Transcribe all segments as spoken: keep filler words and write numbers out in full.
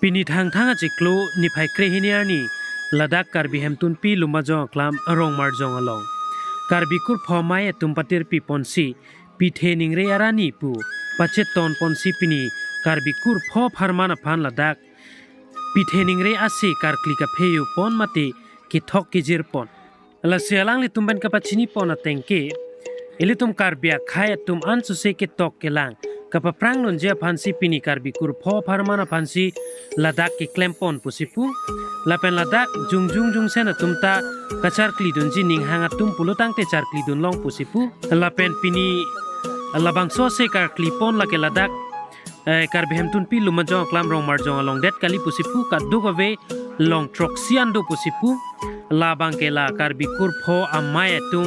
Pini Thangthang achiklo niphai krehini arni ladak Karbi Hemtunpi Lumbajong Aklam Rongmarjong along Karbi kurpho amei atum patirpi ponsi pithe ningre arani pu pacheton ponsi pini Karbi kurpho apharman aphan ladak pithe ningre ase karkli kapheyo pon mate kethok kejir pon. Lasi alanglitum pen kapachini pon ateng ke, ilitum Karbi akhei atum ansose ketok kelang kapaprang lonje aphansi pini Karbi kurpho apharman aphansi ladak keklem pon pusi pu. Lapen ladak jongjung jongsen atum ta kacharkli dunji, ninghang atum pulo tangte charkli dun long pusi pu. Lapen pini labangso ase karkli pon lake ladak eh, Karbi Hemtunpi Lumbajong Aklam Rongmarjong along det kali pusi pu, kadokave long throksi an do pusi pu. Labang ke la Karbi kurpho amei atum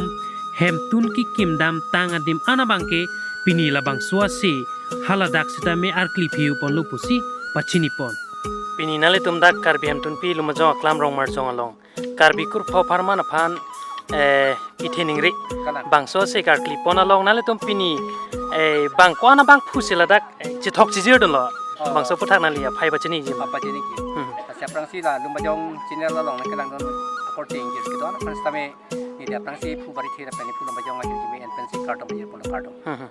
hemtun kekim damtang adim an abang ke pini labangso ase haladak sitame arkli pheyo ponlo pusi pachini pon. Pini nanglitum dak Karbi Hemtunpi Lumbajong Aklam Rongmarjong along Karbi kurpho apharman aphan, eh, pithe ningre. Kalang. Bangso ase karkli pon along nanglitum pini, eh, bang ko-an abang phu si ladak, eh, chethok chejir dunlo. Oh. Bangso aputhak nangli aphai pachini ji. Apa chini ki. Hmm. Lasi aphrangsi la Lumbajong channel along nangkelang dun akorte ingjir kedo-an aphan sitame neli aphrangsi phu bari thira peni phu Lumbajong ajin jimi en pensi kardom jir pulo kardom. Hmm, hmm.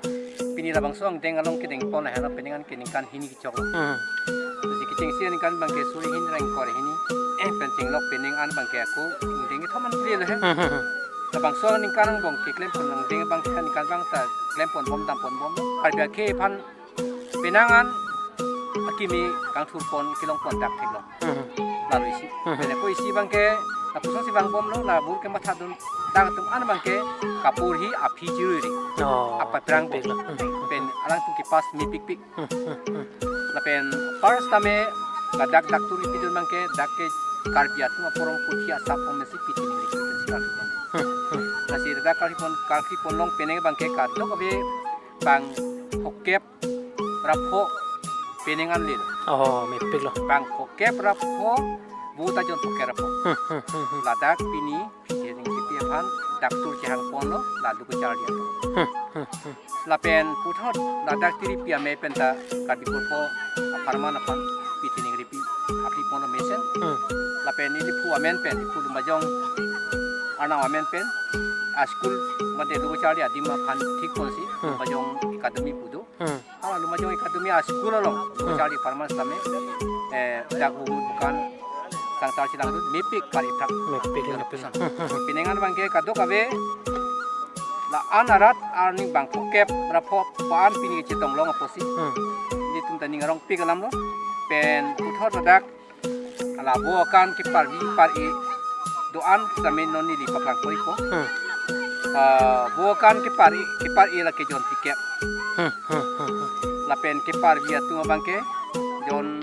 Pini labangso angdeng along kedeng pon lahelo, penang an ke ningkan hini kechok. Hmm. Lasi kechengsi aningkan abang ke suri hini ra ingkoi ra hini. Eh, pen chenglok penang an abang ke ako angdeng kethom an pule lo he. Hmm, hmm, hmm. Labangso aningkan angbong keklem pon angdeng abang ke aningkan abang ta klem pon bom dam pon bom. Karbi akhei aphan penang an akimi kangthur pon kelong pon dak theklong. Hmm. Lalo isi. Hmm. Pen ako isi abang ke, lapuson si vang bomlo, la bur kematha dun dak atum an abang ke kaporhi aphi chiruri. Oh, apaprang bom. Pik lo. Hmm. Pen alangtum kepass mepikpik. Hmm, hmm, hmm. Lapen apar sitame ladak dak turi pidun abang ke dak ke Karbi atum aporong puthi asap hom si pithe ningri pen si karkli pon. Hmm, hmm. Lasi dak karkli pon, karkli pon long penang abang ke kadokave bang phokep ra pho penang an le. Oh, mepik lo. Bang phokep ra pho, vo ta jon phokep ra pho. Hmm, hmm, hmm, hmm. Ladak pini pithe ningripi aphan dak tur chehang ponlo, lalu kecharli atum. Hmm, hmm, hmm. Lapen puthot ladak tiripi amei pen ta Karbi kurpho apharman aphan pithe ningripi akli ponlo mesen. Hmm. Lapen ili phu amen pen, phu Lumbajong arnam amen pen, a school mate lu kecharli adim aphan thik ponsi, hmm, Lumbajong Academy pu do. Hmm. Ah, Lumbajong Academy a school along, hmm, kecharli apharman sitame, eh, dak humut bukan sang char silang dun, mepik pari thak. Mepik, mepik. Penang an abang ke kadokave la-an arat arni bang phokep ra pho pa-an pini chetong long apotsi. Hmm. Ilitum ta ning arongpik alam lo. Pen puthot ladak ala vo akan kepar-i par-i do-an sitame non neli paklang poi ko. Hmm. Ah, vo akan kepar-i, kepar-i lake jon phlikep. Hmm, hmm, hmm, hmm. Lapen keparvi atum abang ke jon,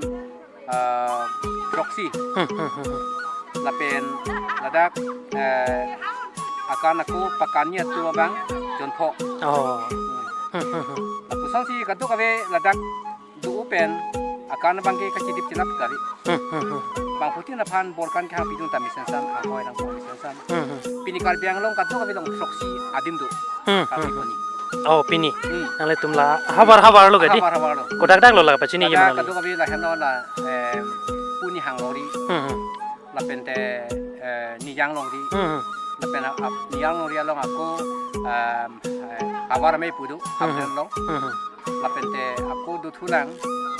ah, throksi. Hmm, hmm, hmm, hmm. Lapen ladak, eh, akan ako pakanji atum abang jon pho. Oh. Hmm. Hmm, hmm, hmm. Lapusonsi kadokave ladak do pen akan abang ke kachidip chenap kali. Hmm, hmm, hmm. Bang phutin aphan bor akan kehang pidun ta mesen san, ahoi nangpo mesen san. Hmm, hmm. Pini Karbi Anglong kadokave long throksi adim do. Hmm, hmm, hmm. Karbi poni. Oh, pini. Hmm. Nanglitum la havar havar lo kadi? Havar havar lo. Kodak dak lo la pachini. Ladak gimana lo? Kadokave la heno la, eh, Pu Nihang longri. Hmm, hmm. Lapen te, eh, Nijang longri. Hmm, hmm. Lapen ap Nijang longri along ako, em, eh, Havar Amei pu do, hmm, Hamren long. Hmm, hmm. Lapen te ako dothulang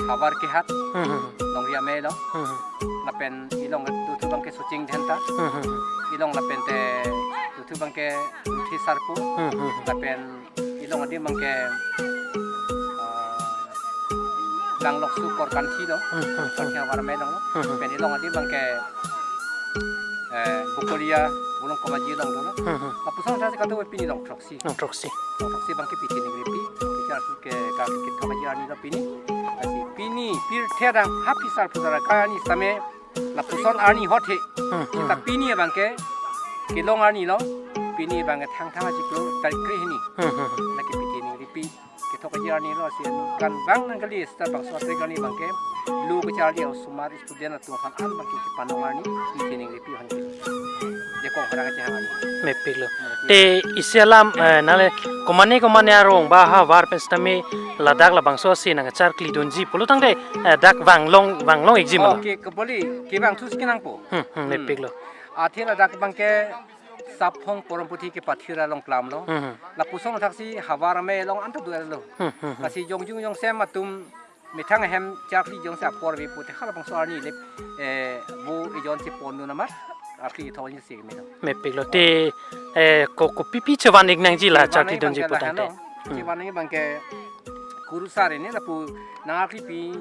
Havar Kehat, hmm, hmm, longri amei lo. Hmm, hmm. Lapen ilong dothu abang ke Soching Dhenta. Hmm, hmm. Ilong lapen te dothu abang ke Luthi Sarpo. Hmm, hmm, hmm. Lapen ilong adim abang ke, ah, Langlokso Korkanthi lo. Hmm, hmm, hmm. Korkanthi Havar Amei long lo. Hmm, hmm. Pen ilong adim abang ke, eh, Bokolia Bulong Komaji long do lo. Hmm, hmm. Lapuson sa kadokave pini long throksi. Long throksi. Long throksi abang ke pithe ningripi. Pithe arsu ke ka ke thok aji arni lo pini. Lasi pini pirthe adang ha phisar phusar akai arni sitame lapuson arni hot he. Hmm, hmm. Seta pini abang ke kelong arni lo. Pini abang ke Thangthang achiklo tarik krehini. Hmm, hmm, hmm. Lake pithe ningripi kethok aji arni lo, lasi aningkan abang nangkali seta bangso atrik arni abang ke lu kecharli osomar student atum aphan an abang ke kepanong arni pithe ningripi aphan ke. Jakong Horang kachehang arni. Mepiklo. Mepik. Te isi alam, eh, nale komane komane arong ba havar pen sitame ladak labangso asi nangkacharkli dunji pulo tangte, eh, dak vanglong vanglong ikji ma lo. Oh, ke, keboli, kevang thus kenangpo. Hmm, hmm, Hmm. mepiklo. Athe ladak abangke Saphong Poromputhi kepathir along klamlo. Hmm, hmm. Lapuson athaksi havar amei along anta duelo. Hmm, hmm, hmm. Lasi jongjung jongsem atum methang ahem charkli jongsi apor ave pute halabangso arni lip, eh, vo ejon si pondun amat, arki thong si melo. Mepiklo te, eh, ko, kopipi chevan ik nangji la Chevan charkli nangji dunji abangke putangte. Lahelo. Hmm. Chevan nangji abangke kurusar ini lapu nang arki pi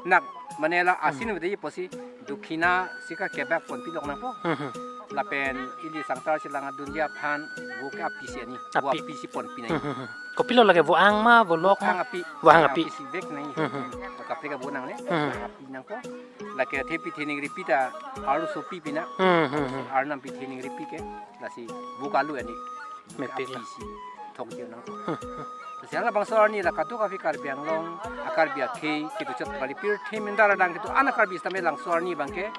nak mane la Hmm. asin vede pusi dukhina sika kebak ponpi lok nangpo. Hmm, hmm. Lapen ili sangtar chelang adunji aphan vo ke api si ani, vo Api. api si ponpi nang. Hmm, hmm, hmm. Kopilo lake vo-ang ma, vo lok ma? Vo-ang api. Vo-ang api. Vo-ang api si vek nang. Hmm, hmm. Vo kaprek avo nangne. Hmm. Vo-ang api nangpo. Lake athe Pitheningri pi ta arloso pi pina. Hmm, hmm, hmm. Arnam Pitheningri pi ke. Lasi vo kalu ani. Mepiklo. Api si thong jeo nangpo. Hmm, hmm. Lasi halabangso arni la kadokave Karbi Anglong, a-Karbi akhei, kedo chot bali pirthe mindar adang kedo ana Karbi sitame labangso arni abangke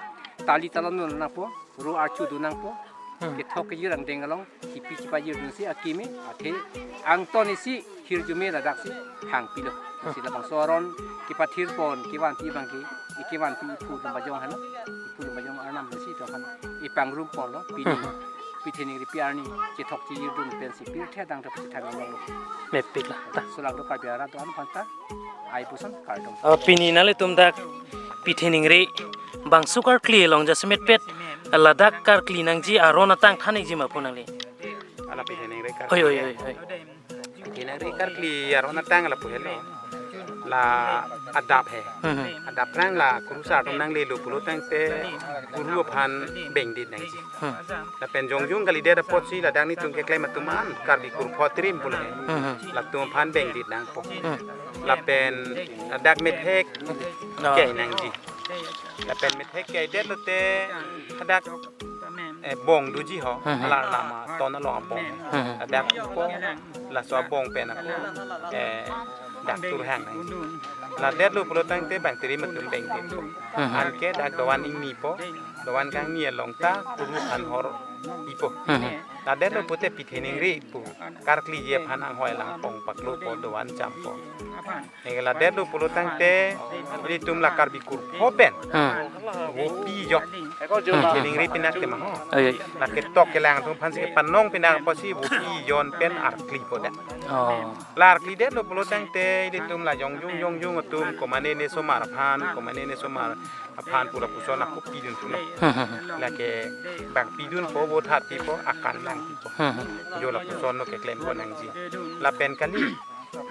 tali talon nangpo. Ro archu dun nangpo. Hmm. Kethok kejir angdeng along, kipi kipa jir dunsi akimi, athe angton isi hirjume ladaksi hangpilo. Hmm. Si labangso aron kepathir pon, kevanpi abangke, kevanpi iphu Lumbajong henlo, iphu Lumbajong arnam si to kan, ipangrum ponlo, pini, Hmm. Pitheningri pi arni, kethok kejir dun pensi pirthe adang ta pusi thang along lo. Mepiklo. Ta. Sulang do Karbi arat do-an aphanta, ai puson kardom. Oh, pini nanglitum dak Pitheningri bangso karkli along jasemet pet ladak karkli nangji aron atang than ikji ma pu nangli? Ala Pitheningri karkli. Oi, oi, oi, oi. Pitheningri karkli aron atang lapu helo. La adap he. Hmm, hmm. Adap nang la kurusar atum nanglelo pulo tangte kuru aphan bengdit nangji. Hmm. Lapen jongjung kalidet apotsi ladak netum keklem atum an Karbi kurpho trim pulo he. Hmm, hmm. Latum aphan bengdit nangpo. Hmm. Lapen ladak methek No. kei nangji. Lapen methek keidet lote hadak, eh, bong doji ho, Hmm, hmm. hala lama ton along abong. Hmm, hmm. Hadak po laso abong pen ako, eh, dak tur hang nangji. Ladetlo pulo tangte bang tiri atum bengdit. Hmm, hmm. Anke dak doan ingni po, doan kangni along ta kuru aphan hor-ipo. Hmm, hmm. Ladetlo pute Pitheningri pu karkliji aphan anghoi lang pong paklo po doan cham po. Neke ladetlo pulo tangte, ilitum la Karbi kurpho pen. Hmm. Vopi jo. Hmm. Pitheningri pinak tema ho. Oi, oi. La ketok kelang atum aphansi kepanong pinak apotsi vopi jon pen arklipo dak. Oh. La arkli detlo pulo tangte, ilitum la jongjung jongjung atum, komane ne osomar aphan, komane ne osomar aphan pu lapuson ako pidun pulo. Hmm, hmm, hmm. Lake bang pidunpo, vote hatpipo, akan langpipo. Hmm, hmm. Jo lapuson no keklem ko nangji. Lapen kali,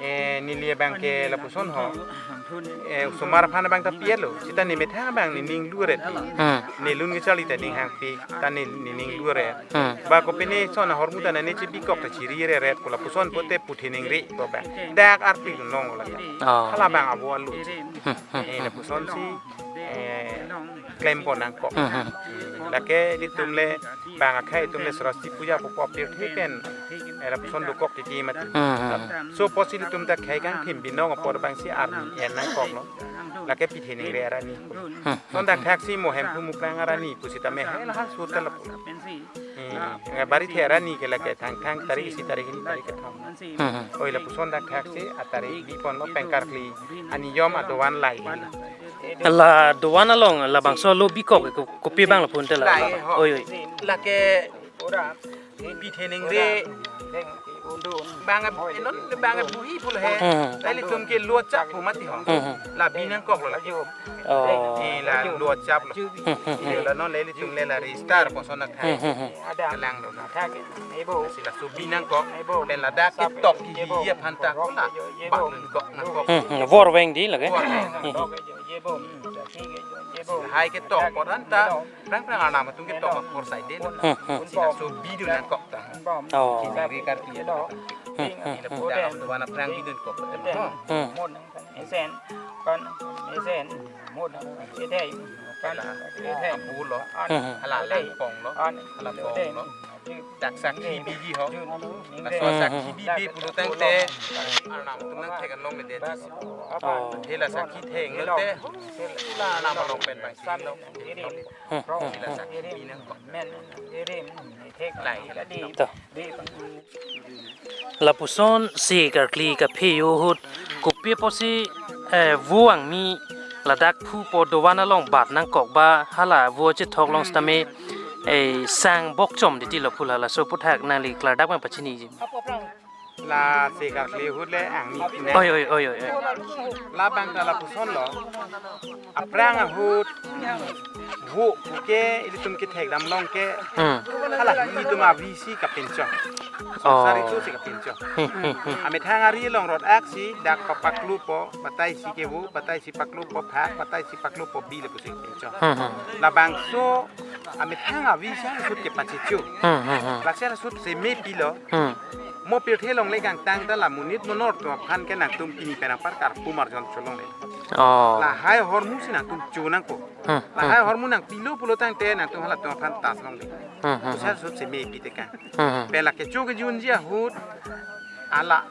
eh, neli abangke lapuson ho. Eh, osomar aphan abang ta pietlo. Seta ne methang abang nening luret. Hmm. Ne lun kecharli ta ning hangpik, ta ne nening luret. Hmm. Ba kopine son ahormu ta ne chebikok ta chiri reret ko lapuson pote Pitheningri ko bang. Dak arpik nong la. Oh. Hala bang avo alu. Hmm, hmm, Eh, hmm. lapuson si, eh, klempo nangkok. Hmm, hmm. Lake ilitum le bang akhei atum le Saraswati puja popo pirthe pen, eh, lapuson dokok titi mati. Hmm, hmm. So apotsi ilitum ta khei kangthim binong apor bangsi arni en nangkoklo. Lake Pitheningri arni. Hmm, hmm. Son dak thaksi mo Hemphu Mukrang arni pusitame hei lahai sur ta lapu. Hmm. Ngai bari the arni ke lake thang thang tarik isi tarik hini tarik kethom. Hmm, hmm. Oi lapuson dak thaksi atarik biponlo pen karkli aniyom adoan lai. La doan along labangso lo bikok ko, kopi bang lapu ante la. Lai ho. Oi, oi. Lake Pitheningri bang, enon bang buhi pulo he. Hmm. Lali tum ke luat chap pu mati ho. Hmm. La bi nangkoklo lake. Oh. Eh, la luat chaplo. Hmm, hmm, hmm. Eh, la non lali tum le la register poson akhei. Hmm, hmm, hmm. Kalang do na. Si laso bi nangkok. Pen ladak ketok kehia aphanta ko la. Bak nangkok nangkok. Hmm, hmm. Vorveng di lake. Vorveng. Hmm. Hai ketok apot anta, prang prang arnam atum ketok apor saide. Hmm, hmm. Si laso bidun nangkok ta. Oh. Kiri karpi ya. Hmm, hmm, Ila hmm. Puda atum doan aphrang bidun kok ketem ho. Hmm. Mesen, kan, mesen, mud, edei, kan, edei. Abu lo. Hmm, hmm. Hala langpong lo. Hala pong lo. Dak sakhi bibi ho. Laso sakhi bibi pulo tangte arnam atum nangthek anlong le det. Oh. Hela sakhi theng lote. La arnam along pen bang si lo. Hmm, hmm, hmm. Hela sakhi bibi nangkok. Lai hela. To. Lapuson se karkli kaphe ahut kopi apotsi, eh, vo angmi ladak phu po dovan along bat nangkok ba hala vo chethok along sitame, eh, sang bokchom titi lo pu la laso aputhak nangli klardak ma pachiniji. La se karkli ahut le angmi ne. Oi, oi, oi, oi, oi. Labang ta lapuson lo. Aphrang ahut vo ke ilitum kethek dam along ke. Hmm. Hala itum avi si kapinchong. Oh. Sari tu si kapinchong. Hmm, hmm, hmm. Amethang ari along rot aksi dak papaklu po, batai si kevo, batai si paklu po phak, batai si paklu po bi le pusi kapinchong. Hmm, hmm. Labangso amethang avi si ahut ke pachichu. Hmm, hmm, hmm. Laser ahut seme pilo. Hmm. Mo pirthe along le kangtang ta la monit monor atum aphan ke nangtum pini pen apar karpu marjon cholongle. Oh. Lahai ahormu si nangtum cho nangpo. Hmm, hmm. Lahai ahormu nangpilo pulo tangte nangtum halatum aphan tas longle. Hmm, hmm, hmm. Laser ahut seme pi tekang. Hmm, hmm. Pen la kecho kejunji ahut hala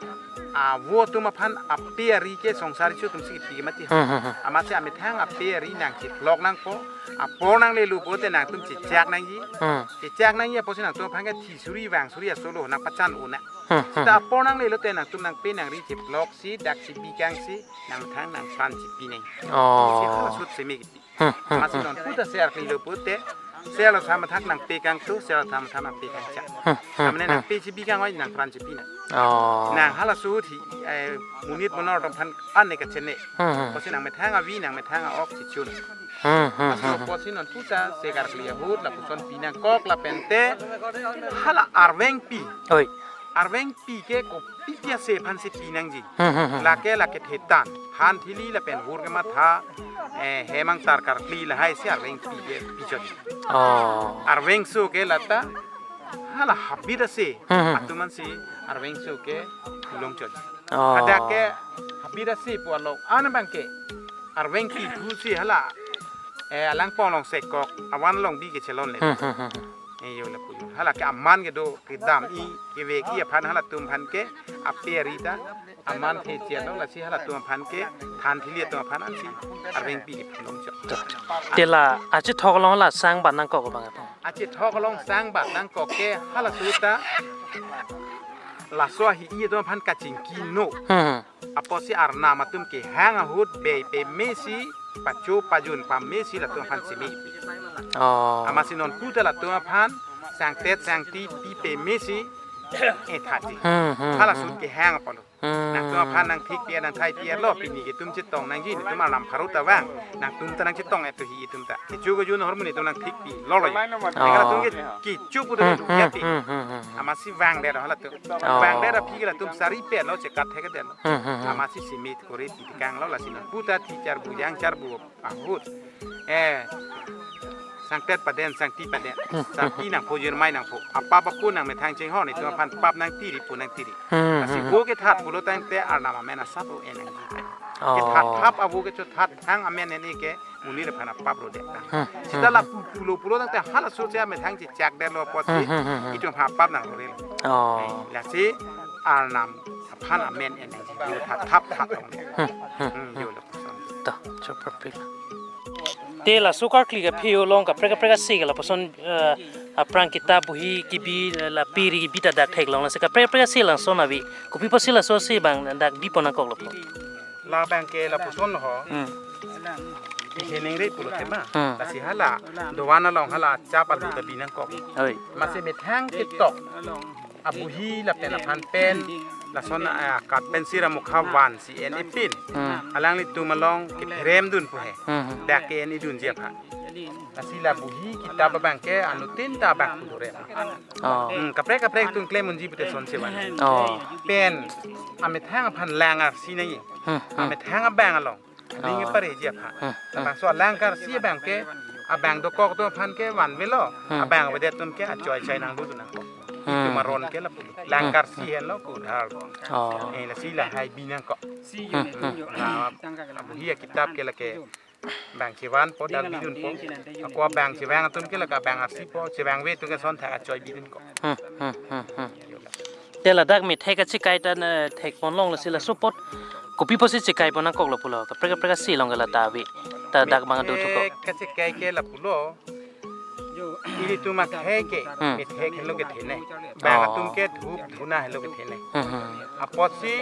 avo atum aphan ape ari ke songsar isu atum si kipi mati. Hmm, hmm, hmm. Amatsi amethang ape ari nangcheplok nangpo. Apor nanglelo pote nangtum chechak nangji. Hmm. Chechak nangji apotsi nangtum aphan ke thi suri vang suri asolo nangpachan un-e. Hmm, hmm. Seta apor nanglelo te nangtum nangpe nangri cheplok si dak si bikang si nangthang nangpran si pi nang. Oh. Si hala ahut seme kipi. Hmm, hmm, hmm. Amatsi non puta ser kilo pote. Selo sama thak nangpe kangtu, selo sama thak nangpe kangcha. Hmm, hmm, hmm. Amene nangpe si bikang oi nangpran si pi nang. Oh. Nang hala ahut hi, eh, monit monor atum aphan ane kachene. Hmm, hmm. Apotsi nangmethang avi, nangmethang a-ok chichun. Hmm, hmm, hmm, hmm. Apotsi non puta se karkli ahut lapuson pi nangkok lapen te hala arvengpi. Oi. Arvengpi ke kopi pi ase aphan si pi nangji. Hmm, hmm, hmm. Lake lake thetan. Han thili lapen hur kematha, eh, hem angtar karkli lahai si arvengpi ke pichot. Oh. Arvengso ke lata hala habit ase. Hmm, hmm. Atum an si arvengso ke longchot. Oh. Hadak ke habit ase pu along an abang ke arvengpi thu si hala, eh, alangpong along sekok avan along bi kechelonle. Hmm, hmm, hmm. Eh, yo lapu. Hala ke aman kedo kedam-i kevek-i aphan halatum aphan ke ape ari ta aman the chialo lasi halatum aphan ke than thili atum aphan ansi arvengpi ke phalongchot. To. Te la achethok along la sang bat nangkok abang atum. Achethok along sang bat nangkok ke hala ahut ta laso ahi-i atum aphan kachingki no. Hmm. Apotsi arnam atum kehang ahut bei peme si pacho pajun pame si latum aphan seme kipi. Oh. Amatsi non puta latum aphan sangtet sangti pi peme si ethaji. Hmm, hmm, hmm. Hala ahut kehang apotlo. Hmm. Nangtum aphan nangthik pi nangthai pi lo pini ke tum chetong nangji netum arnam pharo ta vang. Nangtum ta nangchetong etu hi itum ta. Kecho kejun ahormu netum nangthik pi lolo ya. Oh. Nang halatum ke kecho pu tu ya pi. Hmm, hmm, hmm, hmm. Amatsi vangdet halatum. Oh. Vangdet aphi ke latum sari pe lo chekat thek det lo. Hmm, hmm, hmm. Amatsi seme kori pi tekang lo lasi non puta thi charbu jang charbu ahut. Eh, sangtet paden, sangti paden. Hmm. Sangti nangpho jirmai nangpho. Apap apu nangmethang chinghon itum aphan pap nangtiri pu nangtiri. Hmm, lasi hmm, hmm. Vo kethat pulo tangte arnam amen asap o en nangji. Oh. Kethat thap avo kecho that thang amen en-e ke monit aphan apap ro det. Hmm, hmm, hmm. Seta la pu pulo pulo tangte hala ahut si amethang chechak det lo apotsi. Hmm, hmm, hmm, hmm. Itum aphan apap nang ro rel. Oh. Eh, lasi arnam aphan amen en nangji. Vo that thap that ong. Hmm, hmm, hmm. Hmm, yo lo. To, chopra pik. Te laso karkli kaphe along kaprek kaprek ase ke lapuson, eh, aphrang kitap buhi kibi, eh, la piri kibi ta dak theklong lasi kaprek kaprek ase lason abi. Kopi apotsi laso ase abang dak bipon nangkok lapu. Labang ke lapuson ho. Hmm. Isi ningri pulo tema. Hmm. Lasi hala dovan along hala chap alu ta bi nangkok. Oi. Amatsi methang ketok abuhi lapen aphan pen lason, eh, kat pen sira mukha van si en ipin. Hmm. Alanglitum along kepherem dun pu he. Hmm. Dak ke en idunji aphan. Lasi la buhi kitap abang ke anuttin ta abang kudore. Oh. Hmm, kaprek kaprek atum klem unji pute son si van. Oh. Pen amethang aphan lang arsi nai. Hmm, hmm. Amethang abang along. Ning, oh, pareji aphan. Hmm, hmm. Bangso alang karsi abang ke, abang dokok atum aphan ke vanvelo. Hmm. Abang avedet atum ke achoi achoi nanglut nangkok. Hmm. Itum aron ke lapu. Lang, hmm, karsi, hmm, henlo kudhar. Oh. Eh, lasi lahai bi nangkok. Hmm, hmm. La buhi akitap ke lake Bang chevanpo, dak bidunpo. Ako bang chevang atum ke la ka bang arsipo, chevangve atum ke ason thak achoi bidunpo. Hmm, hmm, hmm, hmm. Te ladak methek kachekai ta na thekpon longlo si laso apot kopi apotsi chekaipo nangkoklo pulo. Kaprek kaprek asi along ke la ta ave. Ta dak bang do thuko. Methek kachekai ke lapulo. Ilitum akhei ke, hmm, methek henlo kethenei. Bang, oh, atum ke dhup dhuna henlo kethenei. Hmm, hmm. Apotsi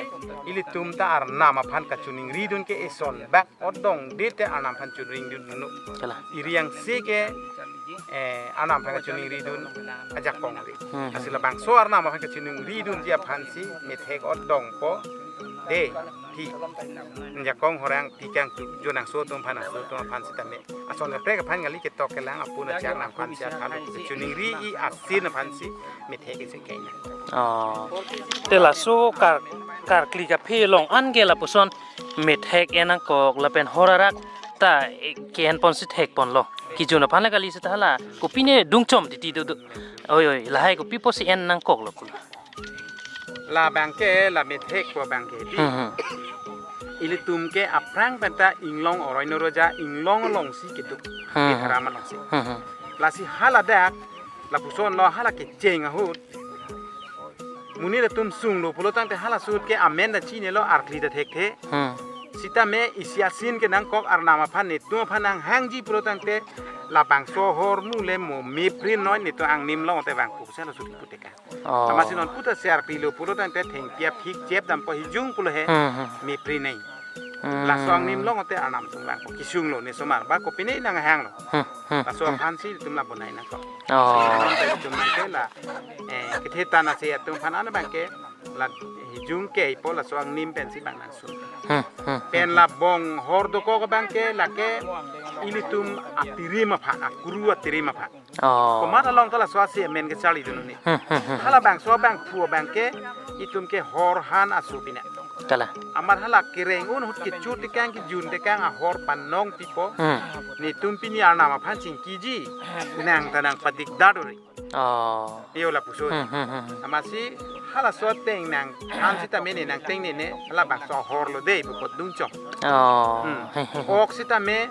ilitum ta arnam aphan kachiningridun ke eson bak odong dete arnam aphan chiningridun no. Kalang. Iri angse ke, eh, arnam aphan kachiningridun ajakong ave. Hmm. Lasi labangso arnam aphan kachiningridunji aphansi methek odongpo. De, phi. Jakong horang tikang tu, jo nangso atum aphan, nangso atum aphan sitame. Ason kaprek aphan ngali ketok kelang apun achak nang aphan siat halo. Chiningri-i asin aphansi methek isi kaina. Oh. Te laso kar, karkli kaphe along an ke lapuson methek en nangkok lapen hor arak ta, eh, ke-enponsi thekponlo. Kejun aphan le kali seta hala kopine dungchom titi do do. Oi, oi, lahai kopi apotsi en nangkoklo pulo. Labang ke la methekpo abang ke di. Hmm, hmm. Ilitum ke aphrang penta inglong oroi noroja inglong alongsi kedo. Hmm, hmm. Bithara alongsi. Hmm, hmm. Lasi haladak, lapusonlo hala kecheng ahut. Monit atum sunglo pulo tangte hala ahut ke amen ta chinilo, arkli ta thekthe. Hmm. Sitame isi asin ke nangkok arnam aphan netum aphan nanghangji pulo tangte labangso ahormu le mo mepri noi netum angnim along te vangpo pusi hala ahut putekang. Oh. Amatsi non puta ser pilo pulo tangte thengpi aphik chep dampo hijung pulo he. Hmm, hmm. Mepri nei. Hmm. Laso angnim along te arnam sung vangpo. Kesunglo ne osomar ba kopine nanghanglo. Hmm, hmm, laso, hmm, aphansi itum la bonai nangkok. Oh. Itum abang ke la, eh, kethe tan ase atum aphan an abang ke la hijung keipo laso angnim pensi bang nangsung. Hmm, hmm, hmm. Pen la bong hor dokok abang ke lake ilitum atirim aphan, akuru atirim aphan. Oh. Komat along ta laso asi amen kecharlidun ne. Hmm, hmm, hmm, hmm. Halabangso abangphu abang ke itum ke hor han aso pina. Kalang. Amat hala kereng un ahut kecho tekang kejun tekang ahor panong pipo. Hmm. Netum pini arnam aphan chingkiji. Nang ta nangpadik dadori. Oh. Iyo lapuson. Hmm, hmm, hmm, hmm. Amatsi halaso ateng nangthan sitame ne nangtengnene halabangso ahorlo de pu apot dungchom. Oh. Hmm. Ok sitame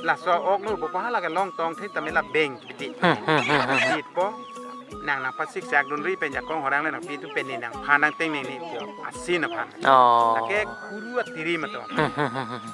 laso ok nu pupo hala kelong tong the tame la beng bidi. Hmm, hmm, hmm, hmm, hmm. Bidpo. Nang nangpasik sak dunri pen jakong horang le nangpi tu pen ne nangphan nangtengnene pu asin aphan. Oh. Lake kuru atirim atum. Hmm, hmm, hmm, hmm.